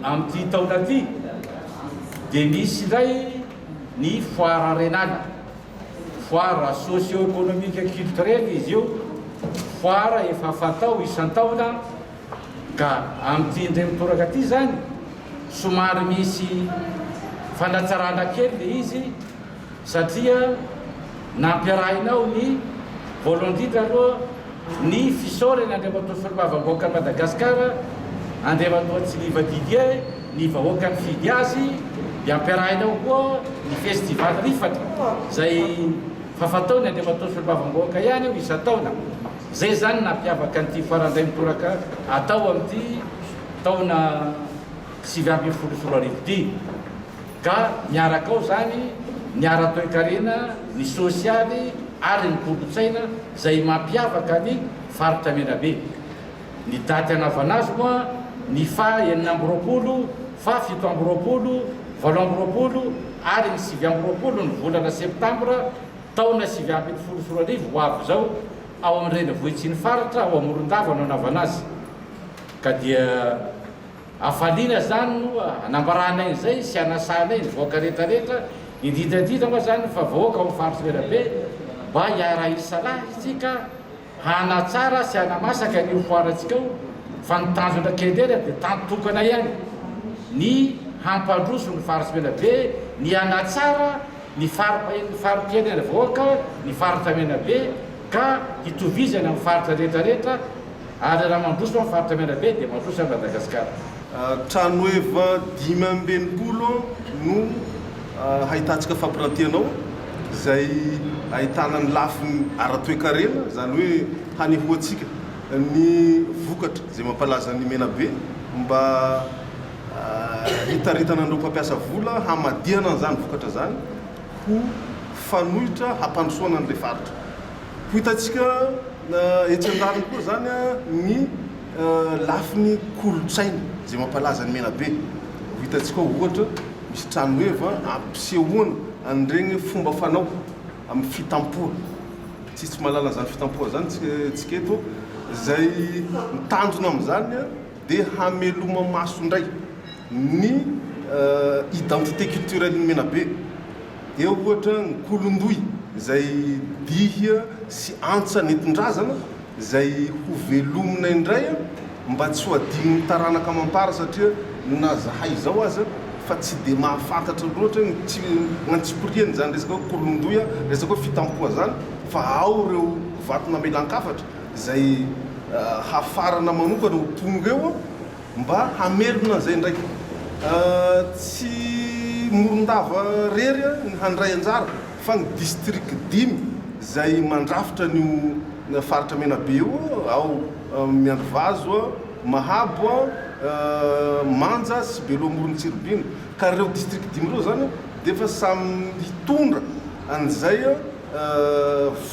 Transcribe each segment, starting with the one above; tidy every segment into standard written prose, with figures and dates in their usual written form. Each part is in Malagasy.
Amin'ity taona ity dia misy indray ny foire renala, foire socio-économique culturelle izy io, foire efa fatao isan-taona ka amin'ity indray mitoraka ity izany somary misy fanatsarana kely ilay izy satria nampiarahina ao ny voalohany indrindra aloha ny fisaorana Andriamatoa Solombavambahoakan'i Madagasikara Andriamatoa Tsiliva Didier ny vahoaka nifidy azy dia ampiarahina ao koa ny festival Rifatra izay fa fataony Andriamatoa Solombavambahoaka ihany io isan-taona. Izay izany nampiavaka an'ity foara indray mitoraka atao amin'ity taona 2019 ity. Ka miaraka ao izany ny ara-toekarena, ny sosialy ary ny kolontsaina izay mampiavaka ny faritra Menabe. Ny daty hanaovana azy moa ny faha 26, faha 27, 28 ary ny 29 ny volana septambra taona 2019 ho avy izao ao amin'ny renivohitry ny faritra ao Morondava no hanaovana azy. Ka dia Hafaliana izany no hanambaranay an'izay sy hanasanay ny vahoaka rehetra rehetra, indrindra indrindra moa izany fa vahoaka ao amin'ny faritry Menabe mba hiara-hisalahy isika hanatsara sy hanamasaka an'io foarantsika io fa ny tanjona kendrena dia tanjo tokana ihany, ny hampandroso ny faritry Menabe, ny hanatsara ny fari-piainana vahoaka ny faritra Menabe ka hitovizany amin'ny faritra rehetra rehetra. Ary raha mandroso an faritra Menabe dia mandroso an Madagasikara. Tranoheva 65 no hahitantsika fampirantiana ao, izay ahitana ny lafiny ara-toekarena, izany hoe hanehoantsika ny vokatra izay mampalaza an'i Menabe mba hitaritana an'ireo mpampiasa vola hamadihana an'izany vokatra izany ho fanoitra hampandrosoana an'ilay faritra. Ho hitantsika etsy an-daniny koa izany ny lafiny kolontsaina izay mampalaza an'i Menabe. Ho hitantsika ao ohatra misy tranoheva ampisehoana an'ireny fomba fanao amin'ny fitampoha. Tsisy tsy mahalala an'izany fitampoha izany tsika eto. Izay ny tanjona amin'izany dia hameloma-maso indray ny identité culturelle-n'i Menabe. Eo ohatra ny kolondoy izay dihy sy antsa nentin-drazana izay ho velomina indray mba tsy ho adinon'ny taranaka amam-para satria na zahay izao aza fa tsy dia mahafantatra loatra ny antsipiriany izany resaka hoe kolondoy, resaka hoe fitampoha izany fa ao ireo vato namelan-kafatra izay hafarana manokana ho tonga eo. Mba hamelona an'izay indray. Tsy Morondava rery ny handray anjara fa ny district dimy izay mandrafitra an'io faritra Menabe io, ao Miandrivazo, Mahabo, Manja sy Beloha Amoron'i Tsiribihina. Ka ireo district dimy ireo izany dia efa samy hitondra an'izay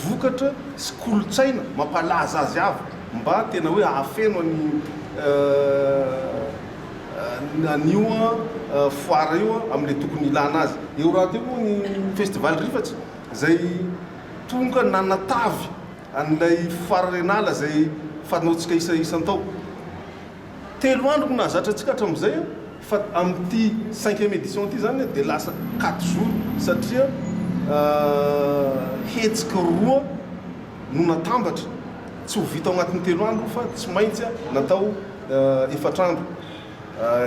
vokatra sy kolontsaina mampalaza azy avy. Mba tena hoe hahafeno an'i an'io foire io amin'ilay tokony ilana azy. Eo rahateo moa ny festival Rifatsy izay tonga nanatavy an'ilay foire Renala izay fanaontsika isan-taona. 3 andro no nahazatra antsika hatramin'izay fa amin'ity cinquième édition ity izany dia lasa quatre jours satria hetsika roa no natambatra, tsy ho vita ao anatin'ny 3 andro fa tsy maintsy natao efatra andro.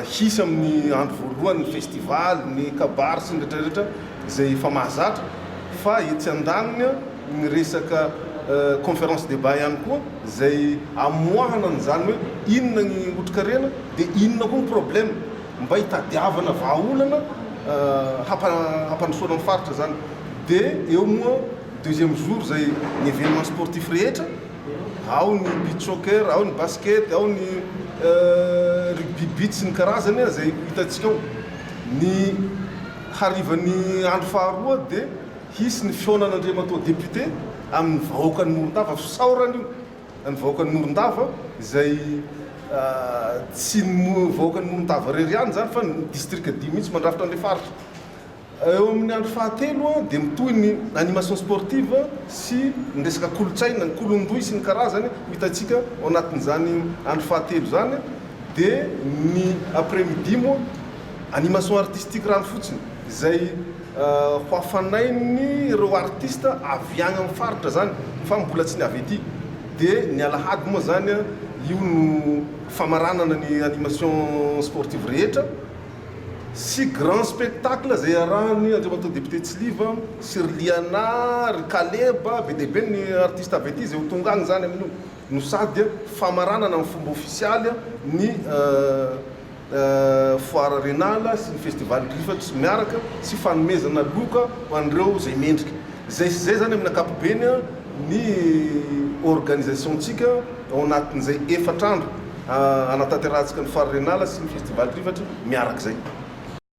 Hisy amin'ny andro voalohany ny festival, ny kabary sy ny rehetra rehetra izay efa mahazatra fa etsy andaniny ny resaka conférence débat ihany koa izay amoahana an'izany hoe inona ny otrikarena dia inona koa ny problème mba hitadiavana vahaolana hampandrosoana ny faritra izany. Dia eo moa Deuxième jour izay ny événement sportif rehetra, ao ny beach soccer, ao ny basket, ao ny rugby beach sy ny karazany izay ho hitantsika ao. Ny harivan'ny andro faharoa dia hisy ny fihaonan'Andriamatoa député amin'ny vahoakan'i Morondava, fisaorana io ny vahoakan'i Morondava izay tsy ny vahoakan'i Morondava irery ihany izany fa ny distrika dimy mihitsy mandrafitra an'ilay faritra. Eo amin'ny andro fahatelo dia mitohy ny animation sportive sy ny resaka kolontsaina, ny kolondoy sy ny karazany ho hitantsika ao anatin'izany andro fahatelo izany. Dia ny après midi moa animation artistique rano fotsiny izay ho hafanain'ny ireo artiste avy agny amin'ny faritra zany fa mbola tsy ny avy aty. Dia ny alahady moa zany io no famaranana ny animation sportive rehetra sy grand spectacle izay iarahan'ny Andriamatoa Député Tsiliva sy ry Liana, ry Kaleba, be dia be ny artiste avy aty izay ho tonga agny zany amin'io. No sady famaranana amin'ny fomba ofisialy ny Foire Renala sy ny Festival Rifatry miaraka sy fanomezana loka ho an'ireo izay mendrika. Izay sy izay izany amin'ny ankapobeny ny organisation-tsika ao anatin'izay efatr'andro hanatanterahantsika ny Foire Renala sy ny Festival Rifatry miaraka izay.